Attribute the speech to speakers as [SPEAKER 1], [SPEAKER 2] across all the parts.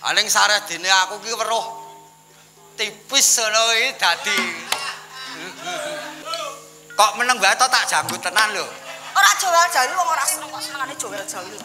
[SPEAKER 1] Aning saredene aku ki weruh tipis ngono iki dadi. Kok meneng wae to tak janggut tenan lho.
[SPEAKER 2] Ora jowel jawil wong ora seneng kok senengane jowel jawil.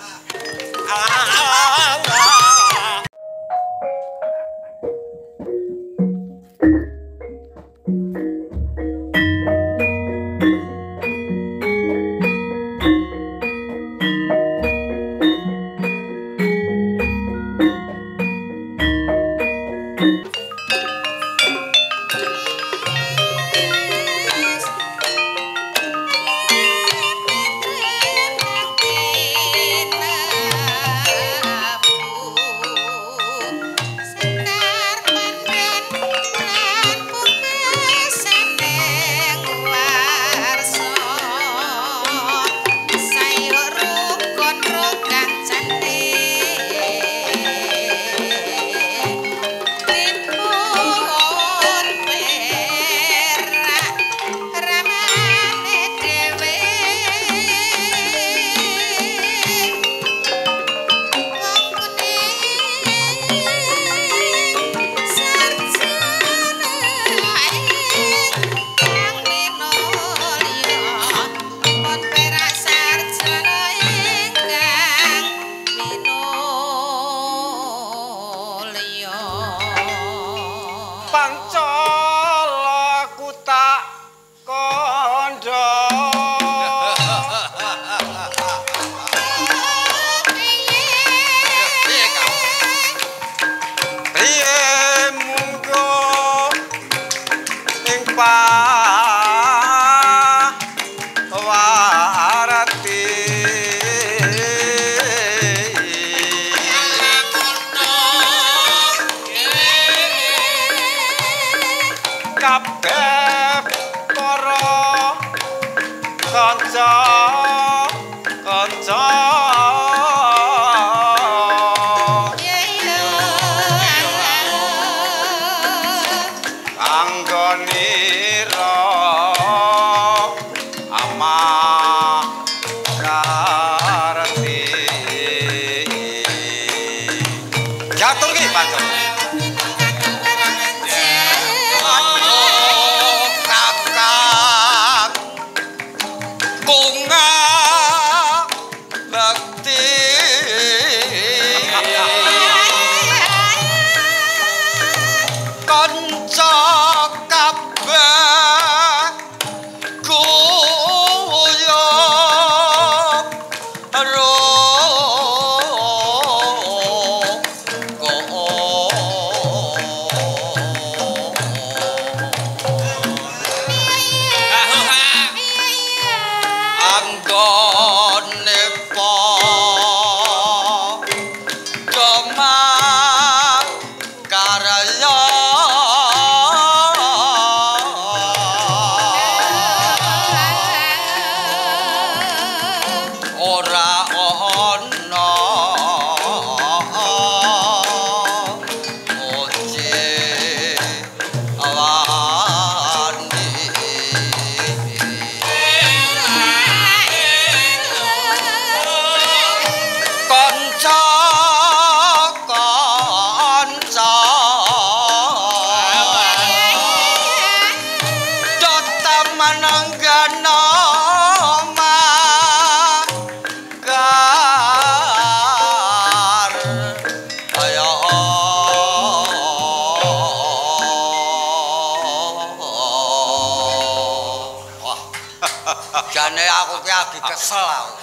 [SPEAKER 1] Jane aku ki agi kesel aku.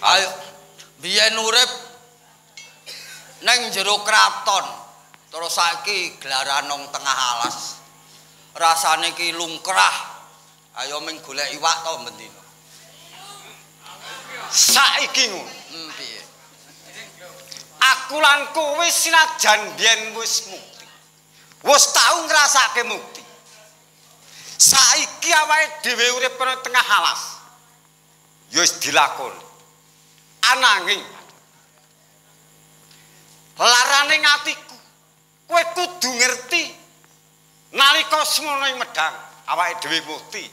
[SPEAKER 1] Ayo biyen urip neng jero kraton, terus saiki gelaran nang tengah alas. Rasane ki lungkrah. Ayo ming golek iwak to bendina.
[SPEAKER 3] Saiki ngono.
[SPEAKER 1] Piye?
[SPEAKER 3] Aku lan kowe sinajan biyen wis mukti. Wis tau ngrasake mukti. Saiki awake dhewe urip nang tengah alas. Ya wis dilakoni. Ananging larane atiku, kowe kudu ngerti nalika semono ing medhang awake dhewe mukti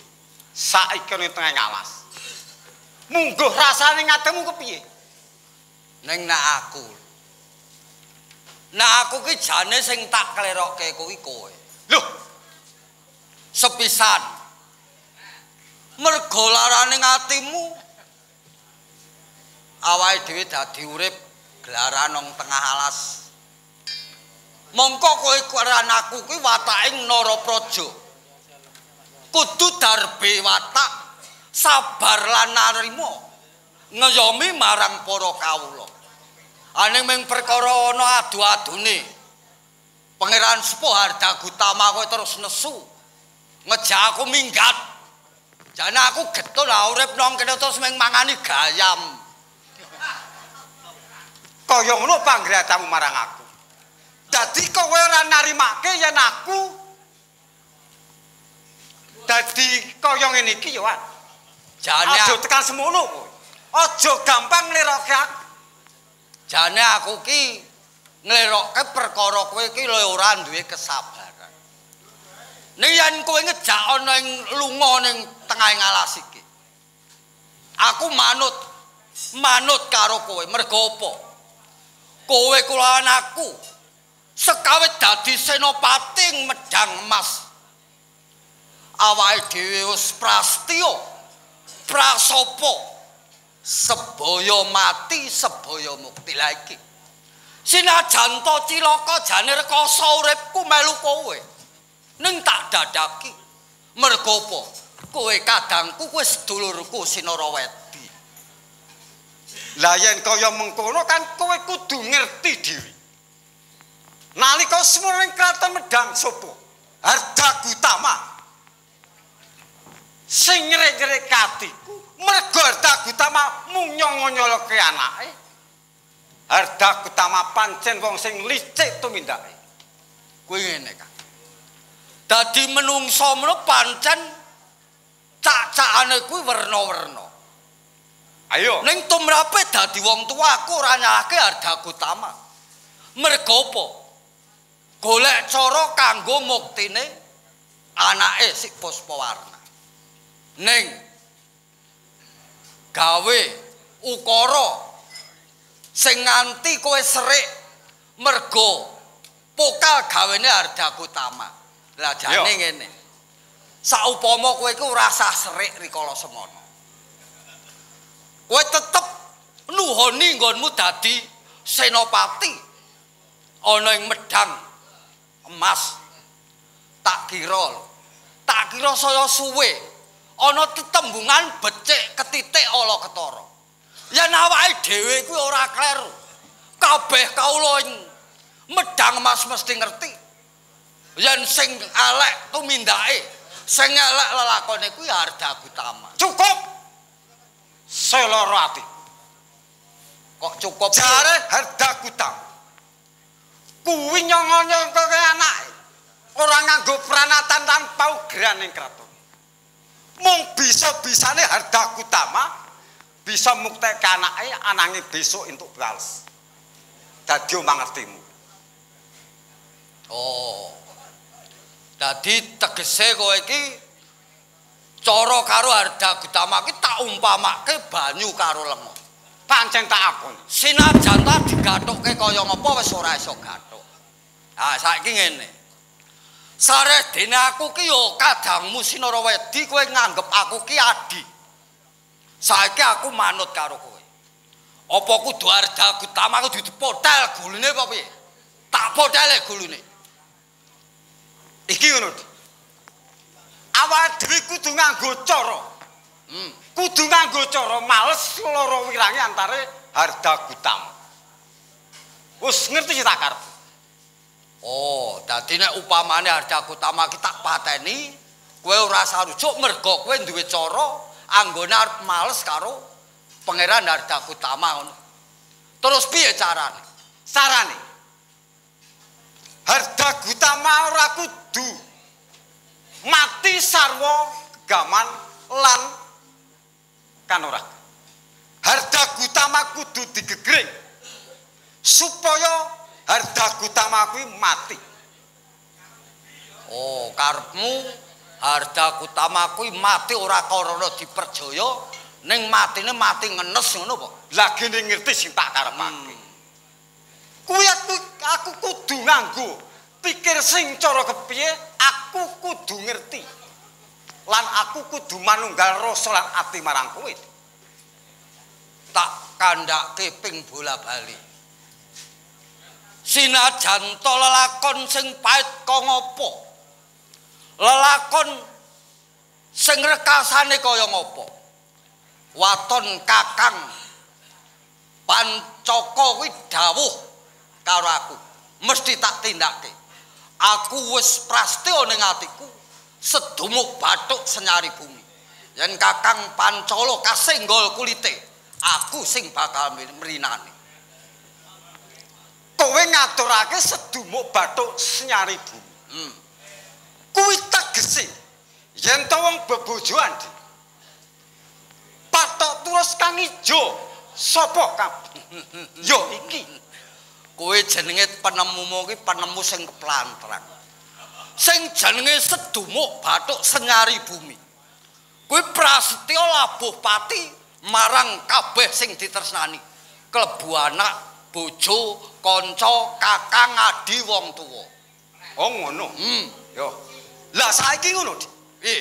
[SPEAKER 3] saiki ning tengah alas. Mungguh rasane ngatimu kepiye?
[SPEAKER 1] Ning nak aku Nah aku ki jane sing tak klerokke kuwi kowe.
[SPEAKER 3] Loh,
[SPEAKER 1] sepisan. Mergo larane atimu awake dhewe dadi urip gelaran nang tengah alas. Mongko kowe lan aku kuwi watake Narapraja. Kudu darbe watak, sabar lan narima, ngeyomi marang para kawula. Aning ming perkara ana adu-adune. Pangeran Sepuh Arda Gutama kowe terus nesu. Ngejak aku minggat. Jane aku getun urip nang kene terus ming mangani gayam.
[SPEAKER 3] Kaya ngono panggratamu marang aku. Dadi kowe ora narimake yen aku dadi kaya ngene iki ya, Wan.
[SPEAKER 1] Jane
[SPEAKER 3] aja tekan semono kowe. Aja gampang nglerokke aku.
[SPEAKER 1] Jane aku ki nglerokke perkara kowe ki lho ora duwe kesabaran. Ning yen kowe ngejak ana ing lunga ning tengahing alas iki. Aku manut karo kowe mergo apa? Kowe kulawan aku sekawit dadi senopati ing Medang Emas. Awake dhewe wis prastya, prasopo, sebaya mati, sebaya mukti. Lah iki sinajan to cilaka jane rekoso uripku melu kowe. Ning tak dadaki mergo apa? Kowe kadangku, kowe sedulurku Sinarawedi.
[SPEAKER 3] Lah yen kaya mengkono kan kowe kudu ngerti dhewe. Nalika semono ing kraton Medang sapa? Arda Gutama. Sing nyerik-nyerik atiku mergo Arda Gutama munyong-nyoloke anake. Arda Gutama pancen wong sing licik tumindake.
[SPEAKER 1] Kuwi ngene, Kang. Dadi menungso meno pancen cak-cakane kuwi werna-werna.
[SPEAKER 3] Ayo.
[SPEAKER 1] Ning tumrape dadi wong tuwa aku ora nyalahke Arda Gutama. Mergo apa? Golek cara kanggo muktine anake si Puspawarna. Ning gawe ukara sing nganti kowe serik mergo pokal gawene Arda Gutama. Lah jane ngene. Saupama kowe iku ora sah serik rikala semono. Kowe tetep nuhoni nggonmu dadi senopati ana ing Medang Emas. Tak kira saya suwe ana tetembungan becik ketitik ala ketara. Yen awake dhewe kuwi ora kleru. Kabeh kawula ing Medang Emas mesti ngerti. Yen sing elek tumindake, sing elek lelakone kuwi Arda Gutama.
[SPEAKER 3] Cukup. Seloro ati.
[SPEAKER 1] Kok cukup?
[SPEAKER 3] Jare Arda Gutama kuwi nyongo-nyongoke anake. Ora nganggo pranatan lan paugeran ing kraton. Mung bisa-bisane Arda Gutama bisa muktekke anake ananging besok entuk bales. Dadi mangertimu.
[SPEAKER 1] Oh. Dadi tegese kowe iki cara karo Arda Gutama iki tak umpamake banyu karo lenga.
[SPEAKER 3] Pancen tak akoni.
[SPEAKER 1] Sinajan ta digathukke kaya ngapa wis ora iso gathuk. Ah saiki ngene. Saredene aku ki yo kadangmu Sinarawedi, kowe nganggep aku ki adi. Saiki aku manut karo kowe. Apa kudu Arda Gutama kudu dipotel gulune apa piye? Tak potele gulune.
[SPEAKER 3] Iki ngono. Awake dhewe kudu nganggo cara. Kudu nganggo cara males loro wirange antare Arda Gutama. Wis ngerti sing tak karep.
[SPEAKER 1] Oh, dadi nek upamane Arda Gutama ki tak pateni, kowe ora sarujuk mergo kowe duwe cara anggone arep males karo Pangeran Arda Gutama ngono. Terus piye carane?
[SPEAKER 3] Carane Arda Gutama ora kudu mati sarwa gegaman lan kanoragan. Arda Gutama kudu digegring supaya Arda Gutama kuwi mati.
[SPEAKER 1] Oh, karepmu Arda Gutama kuwi mati ora karana diperjaya, ning matine mati ngenes ngono apa?
[SPEAKER 3] Lah gene ngerti sing tak karepake. Kuwi Aku kudu nganggo pikir sing cara kepiye, aku kudu ngerti. Lan aku kudu manunggal rasa lan ati marang kowe.
[SPEAKER 1] Tak kandhake ping bola-bali. Sinajan to lelakon sing pait kaya ngapa? Lelakon sing rekasane kaya ngapa? Waton Kakang Pancaka kuwi dawuh karo aku, mesti tak tindake. Aku wis prastya ning atiku sedumuk bathuk senyari bumi. Yen Kakang Pancala kasenggol kulite, aku sing bakal mrinani.
[SPEAKER 3] Kowe ngaturake sedumuk bathuk senyari bumi. Kuwi tegese yen to wong bebojoan patok terus kang ijo sapa kabeh? Yo iki.
[SPEAKER 1] Kowe jenenge penemumu iki penemu sing keplantrang. Sing jenenge sedumuk bathuk senyari bumi. Kuwi prasetya labuh pati marang kabeh sing ditresnani. Klebu anak, bojo, kanca, kakang, adi, wong tuwa.
[SPEAKER 3] Oh ngono. Yo. Lah saiki ngono, Dik.
[SPEAKER 1] Piye?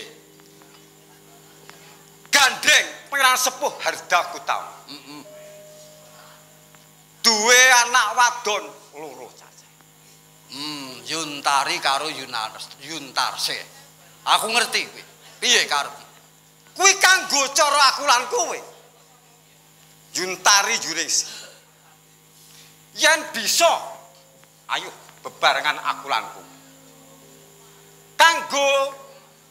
[SPEAKER 3] Gandeng Pangeran Sepuh Harda Gutama. Duwe anak wadon loro cacah.
[SPEAKER 1] Yuntari karo Yuntarsih. Aku ngerti kuwi. Piye karepmu?
[SPEAKER 3] Kuwi kanggo cara aku lan kowe. Yuntari Yuningsih. Yen bisa, ayo bebarengan aku lan kowe. Kanggo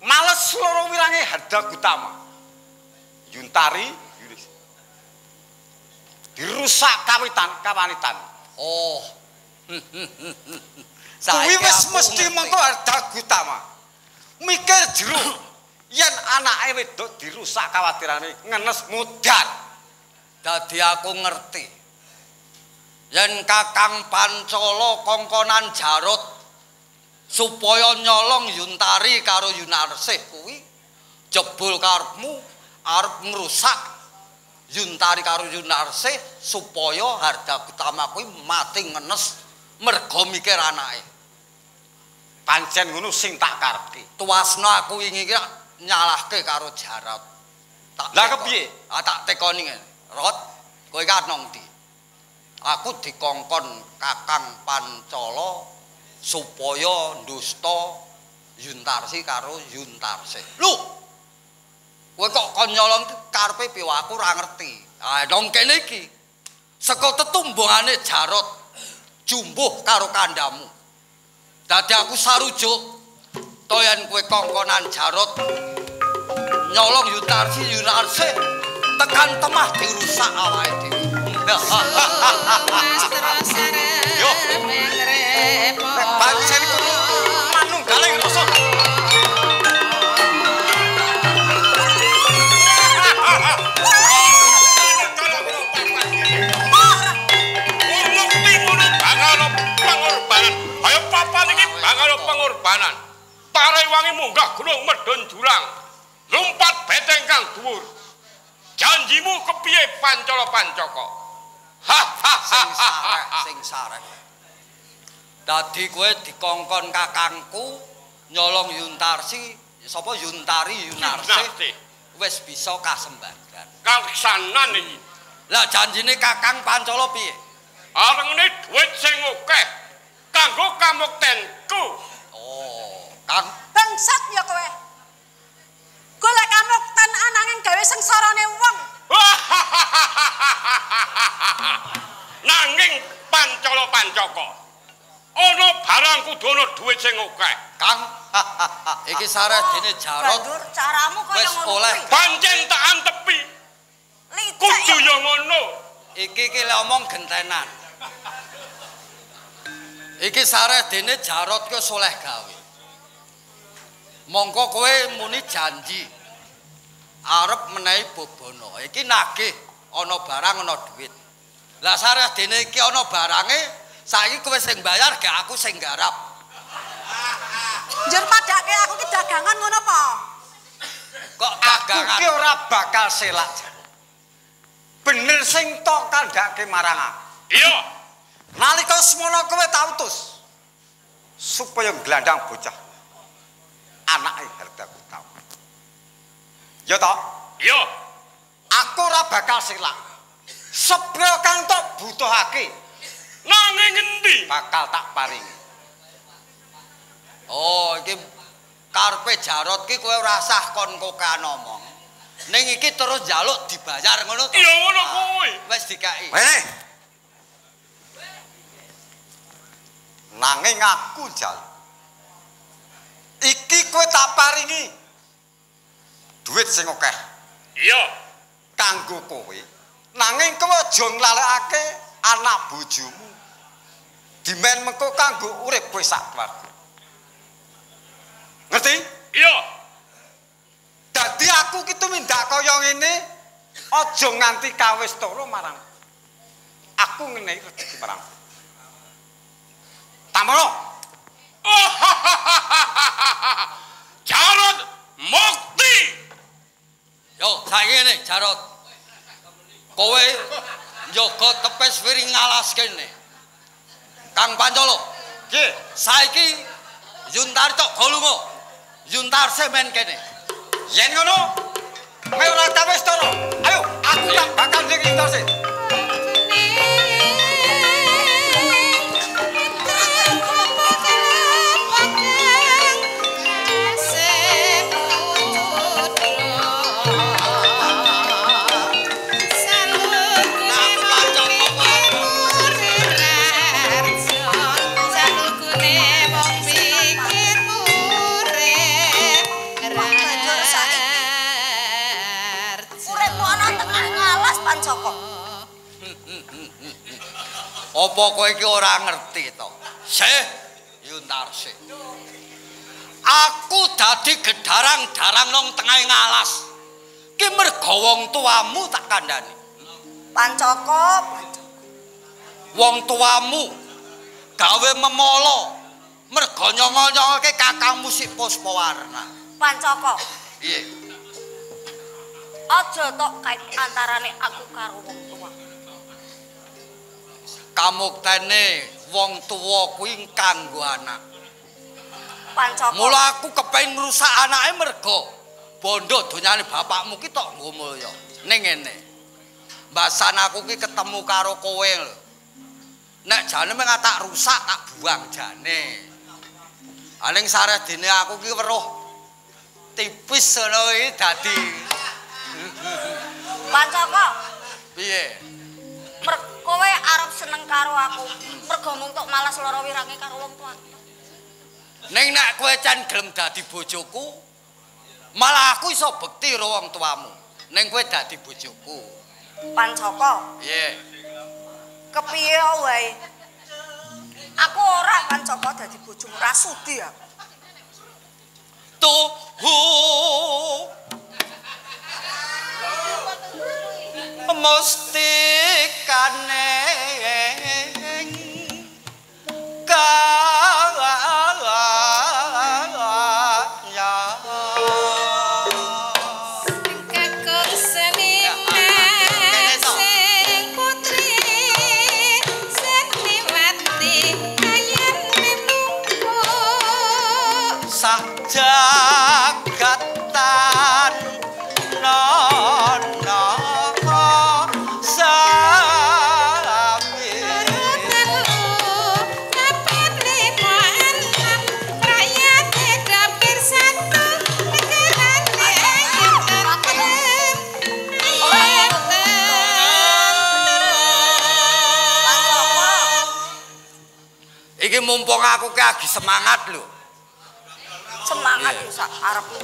[SPEAKER 3] males loro wilange Harda Gutama. Yuntari Yuningsih. Dirusak kawitan kawanitan.
[SPEAKER 1] Oh.
[SPEAKER 3] Kuwi wis mesti mengko Harda Gutama. Mikir jero yen anake wedok dirusak kawatirane ngenes mudar.
[SPEAKER 1] Dadi aku ngerti. Yen Kakang Pancala kongkonan Jarot supaya nyolong Yuntari karo Yunarsih kuwi jebul karepmu arep ngrusak Yuntari karo Yunarsih supaya Harda Gutama kuwi mati ngenes mergo mikir anake.
[SPEAKER 3] Pancen ngono sing tak karepke.
[SPEAKER 1] Tuwasna aku wingi iki nyalahke karo Jarot.
[SPEAKER 3] Lah kepiye?
[SPEAKER 1] Ah tak tekoni ngene. Rot, kowe iki nang ndi? Aku dikongkon Kakang Pancala supaya ndusta Yuntarsi karo Yuntarsih. Lho. Kowe kok kon nyolong karepe piye? Aku ora ngerti. Ah nang kene iki saka tetumbungane Jarot jumbuh karo kandhamu. Dadi aku sarujuk to yen kowe kongkonan Jarot nyolong Yuntarsi Yunarsih tekan temah dirusak awake dhewe.
[SPEAKER 3] Yo. Pancen manunggaling rasa.
[SPEAKER 4] Ayo papan iki bakal pengorbanan. Tarewangi munggah gunung medhun jurang. Lumpat beteng kang dhuwur. Janjimu kepiye Pancala Pancaka? Ha ha
[SPEAKER 1] sing sarek, sing sarek. Dadi kowe dikongkon kakangku nyolong Yuntarsi, sapa Yuntari Yunarsih wis bisa kasembadan.
[SPEAKER 4] Kaleksanan iki.
[SPEAKER 1] Lah janjine Kakang Pancala piye?
[SPEAKER 4] Arengene dhuwit sing akeh kanggo kamuktenku.
[SPEAKER 1] Oh, Kang
[SPEAKER 2] bangsat ya kowe. Golek kamukten ananging gawe sengsarane wong.
[SPEAKER 4] Nanging Pancala Pancaka, ana barang kudu ana dhuwit sing akeh.
[SPEAKER 1] Kang, iki saradene Jarot.
[SPEAKER 2] Banjur caramu kaya ngono kuwi.
[SPEAKER 4] Pancen tak antepi. Kudu ya ngono.
[SPEAKER 1] Iki ki lek omong gentenan. Iki saradene Jarot ki soleh gawe. Mongko kowe muni janji arep menehi bobono. Iki nagih ana barang ana dhuwit. Lah saradene iki ana barange, saiki kowe sing bayar gak aku sing garap.
[SPEAKER 2] Njur padake aku ki dagangan ngono apa?
[SPEAKER 1] Kok dagangan?
[SPEAKER 3] Aku ki ora bakal selak. Bener sing tok kandhake marang aku.
[SPEAKER 4] Iya.
[SPEAKER 3] Nalika semono kowe tak utus supaya nglandang bocah anake Hardakutama. Ya toh?
[SPEAKER 4] Iya.
[SPEAKER 3] Aku ora bakal selak. Sepira kang tok butuhake
[SPEAKER 4] nanging ngendi
[SPEAKER 3] bakal tak paringi.
[SPEAKER 1] Oh, iki karepe Jarot ki kowe ora sah kon kokan omong. Ning iki terus njaluk dibayar ngono to?
[SPEAKER 4] Iya ngono kuwi.
[SPEAKER 1] Wis dikeki.
[SPEAKER 3] Wene. Nanging aku njaluk. Iki kowe tak paringi duit sing akeh.
[SPEAKER 4] Iya.
[SPEAKER 3] Kanggo kowe. Nanging kowe aja nglalekake anak bojomu. Dimen mengko kanggo urip kowe sak keluarga. Ngerti?
[SPEAKER 4] Iya.
[SPEAKER 3] Dadi aku ki tumindak kaya ngene aja nganti kawistara marang aku ngenehi rejeki marang. Tamono.
[SPEAKER 4] Jarot mukti.
[SPEAKER 1] Yo, saiki ngene Jarot. Kowe njaga tepes wiring ngalas kene. Kang Pancala.
[SPEAKER 3] Nggih.
[SPEAKER 1] Saiki Yuntar tok go lunga. Yuntar semen kene.
[SPEAKER 3] Yen ngono, kowe ora kawistara. Ayo, aku tak bakal ning Yuntar sih.
[SPEAKER 1] Apa kowe iki ora ngerti to? Sih, Yuntar sih. Aku dadi gedarang-darang nang tengahe ngalas. Ki mergo wong tuamu tak kandhani.
[SPEAKER 2] Pancaka, Pancaka.
[SPEAKER 1] Wong tuamu gawe memala mergo nyongol-nyongolke kakangmu si Puspawarna.
[SPEAKER 2] Pancaka.
[SPEAKER 1] Piye?
[SPEAKER 2] Aja tok kait antarane aku karo wong tua.
[SPEAKER 1] Kamuktene wong tuwa kuwi kanggo anak.
[SPEAKER 2] Pancaka.
[SPEAKER 1] Mula aku kepengin ngrusak anake mergo bondo donyane bapakmu ki tok nggo mulya. Ning ngene. Mbasan aku ki ketemu karo kowe lho. Nek jane mung tak rusak tak buang jane. Aning saredene aku ki weruh tipis ngono iki dadi
[SPEAKER 2] Pancaka.
[SPEAKER 1] Piye?
[SPEAKER 2] Kowe arep seneng karo aku mergo mung tok malas lara wirange karo wong tuaku.
[SPEAKER 1] Ning nek kowe can gelem dadi bojoku, malah aku iso bekti karo wong tuamu. Ning kowe dadi bojoku.
[SPEAKER 2] Pancaka.
[SPEAKER 1] Piye?
[SPEAKER 2] Kepiye wae? Aku ora Pancaka dadi bojomu, ora sudi aku.
[SPEAKER 1] Tuhu mustikane kaya
[SPEAKER 5] kakung seniman sing putri seniwati ayen minungku
[SPEAKER 1] sak jagatan nono Iki mumpung aku ki lagi semangat lho.
[SPEAKER 2] Semangat yo sak arepmu.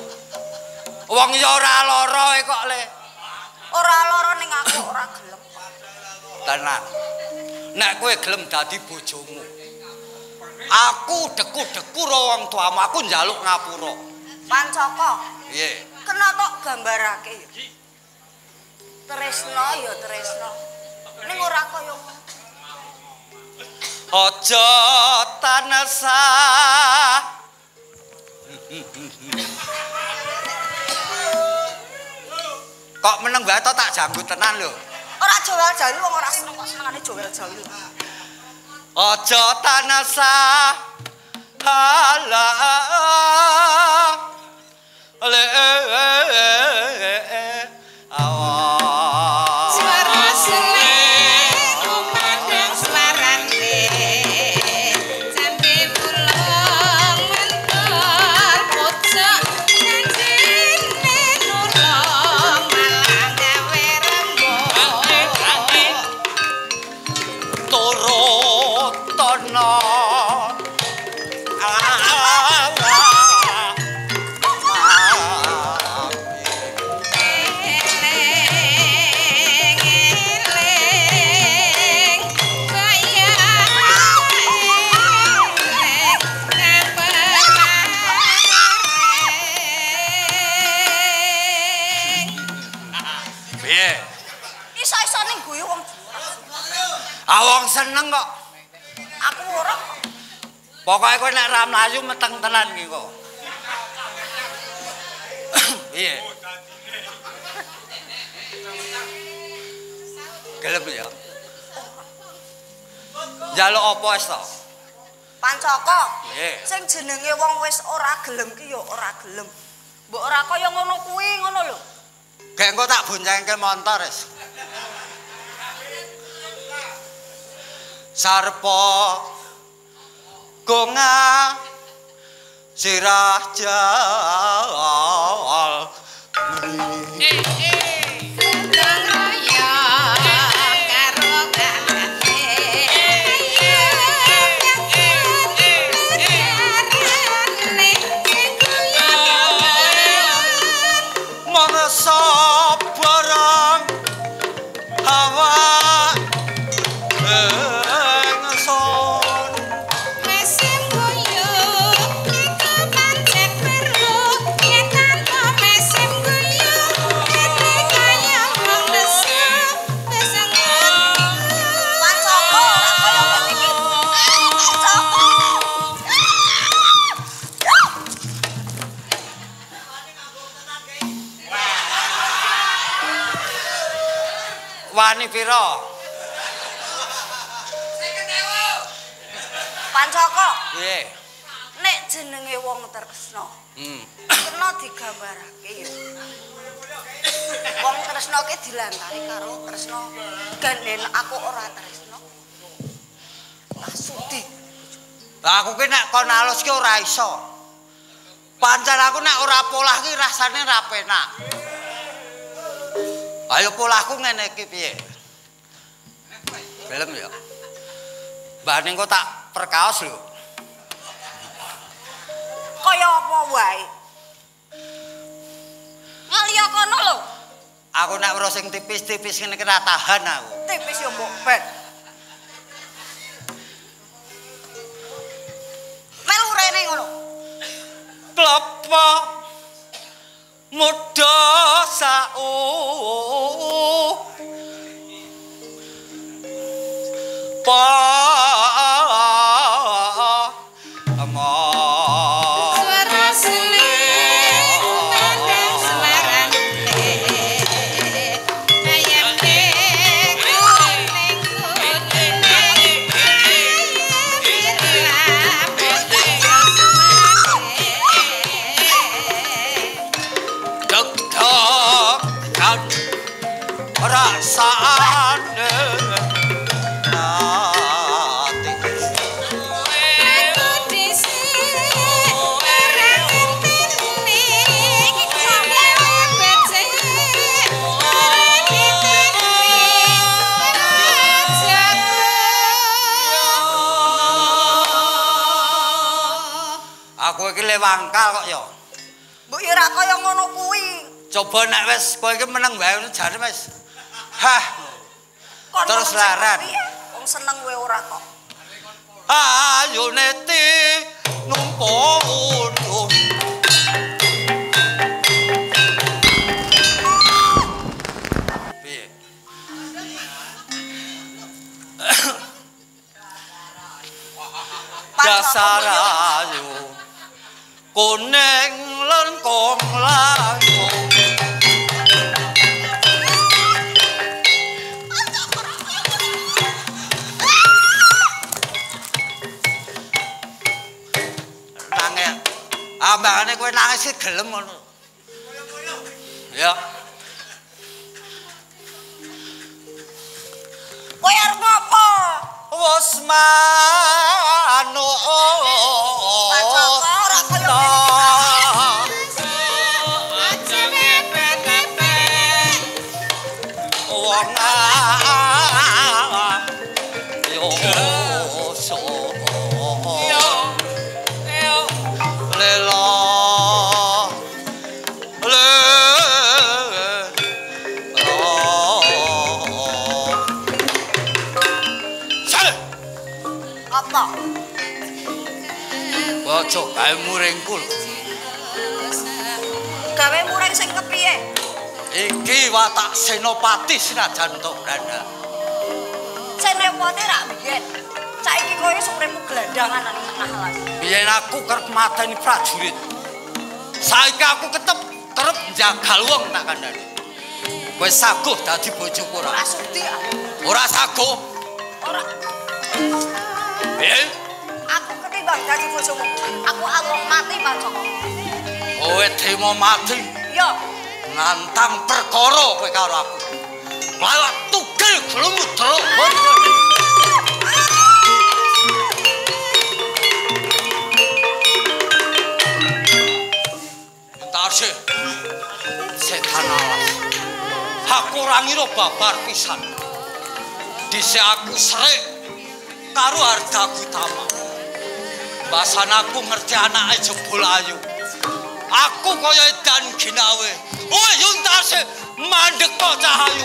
[SPEAKER 1] Wong ya ora lara kok le.
[SPEAKER 2] Ora lara ning aku ora gelem.
[SPEAKER 1] Tenan. Nek kowe gelem dadi bojomu. Aku deku-deku ro wong tuamu, aku njaluk ngapura.
[SPEAKER 2] Pancaka.
[SPEAKER 1] Piye?
[SPEAKER 2] Kena tok gambarake ya. Tresna ya tresna. Ning ora kaya ngono.
[SPEAKER 1] Aja tansah kok meneng wae to tak janggut tenan lho.
[SPEAKER 2] Ora jowel jalu wong ora seneng kok senengane jowel jalu.
[SPEAKER 1] Aja tansah ala le awa.
[SPEAKER 5] Suara seneng kumandang suarane jambe mulung mentol pojok janjine nulung malah gawe rembug.
[SPEAKER 1] Turut tono
[SPEAKER 5] Eling eling kaya eling kaperang.
[SPEAKER 1] Piye?
[SPEAKER 2] Iso-isone guyu wong
[SPEAKER 1] Ah wong seneng kok.
[SPEAKER 2] aku ora.
[SPEAKER 1] Pokoke kowe nek ra mlayu meteng tenan iki kok. Piye? Gelem ya. Njaluk apa wis to?
[SPEAKER 2] Pancaka.
[SPEAKER 1] Piye?
[SPEAKER 2] Sing jenenge wong wis ora gelem ki ya ora gelem. Mbok ora kaya ngono kuwi ngono lho.
[SPEAKER 1] Gek engko tak boncengke montor wis. Sarpa gonga sirah jal.
[SPEAKER 5] Gotong royong karo kancane ayo jarane sing guyon.
[SPEAKER 1] Mangsa barang hawa ingsun.
[SPEAKER 5] Mesin guyu iku pancen perlu yen tanpa mesin guyu kene kaya wong nesu pesengan.
[SPEAKER 2] Pancaka ora kaya ngene iki. Pancaka.
[SPEAKER 1] Wani pira?
[SPEAKER 2] Pancaka,
[SPEAKER 1] Piye?
[SPEAKER 2] nek jenenge wong tresna, kena digambarake ya. Wong tresna ki dilantari karo tresna. Ganden aku ora tresna. Lah sudi.
[SPEAKER 1] Lah aku ki nek kon alus ki ora iso. Pancen aku nek ora polah ki rasane ra penak. Ayo polahku ngene iki piye? Gelem ya. Mbah ning kok tak perkaos lho.
[SPEAKER 2] Kaya apa wae? Ngaliya kono lho.
[SPEAKER 1] Aku nek weruh sing tipis-tipis ngene iki ra tahan aku.
[SPEAKER 2] Tipis ya mbok ben. Melu rene ngono.
[SPEAKER 1] Klopo muda sau pa ama.
[SPEAKER 5] Suara seneng kumandang suarane ayame kuning kuning
[SPEAKER 1] Deg-degan rasane ati.
[SPEAKER 5] Aku dhisik ora ngerteni gawe becik ora diteni rajaku.
[SPEAKER 1] Aku iki lewangkal kok ya.
[SPEAKER 2] Mbok ya ora kaya ngono kuwi.
[SPEAKER 1] Coba nek wis kowe iki meneng wae ngono jane wis. Hah.
[SPEAKER 2] Kon
[SPEAKER 1] Terus
[SPEAKER 2] meneng sing
[SPEAKER 1] leren.
[SPEAKER 2] piye? Wong seneng kowe ora kok.
[SPEAKER 1] Ayo neti numpuk unduh. Piye? Dasar ayu kuning lengkung langkung. timbangane kowe nangis iki gelem ngono. Ya.
[SPEAKER 2] Kowe arep ngopo?
[SPEAKER 1] Wis manuk.
[SPEAKER 2] Pancaka ora kaya ngene.
[SPEAKER 1] Wong yo so lelo lelo sale.
[SPEAKER 2] Apa?
[SPEAKER 1] Ojo gawe muringku lho.
[SPEAKER 2] Gawe muring sing kepiye?
[SPEAKER 1] Iki watak Senopati senajan to Branda.
[SPEAKER 2] Senopati rak biyen. Saiki kowe uripmu gelandangan nang tengah alas.
[SPEAKER 1] Biyen aku kerep mateni prajurit. Saiki aku ketep kerep njagal wong tak kandhani. Kowe saguh dadi bojoku ora?
[SPEAKER 2] Ora sudi aku.
[SPEAKER 1] Ora saguh.
[SPEAKER 2] Ora.
[SPEAKER 1] Piye?
[SPEAKER 2] Aku ketimbang dadi bojomu. Aku alung mati Pancaka.
[SPEAKER 1] Kowe trimo mati?
[SPEAKER 2] Iya.
[SPEAKER 1] Nantang perkara kowe karo aku. Lawak tugel glumudra. Entar sih. Setan alas. Aku ora ngira babar pisan. Dhisik aku srek karo Arda Gutama. Basan aku ngerti anake jebul ayu. Aku kaya edan ginawe. Oh, Yuntase mandek to Cahayu.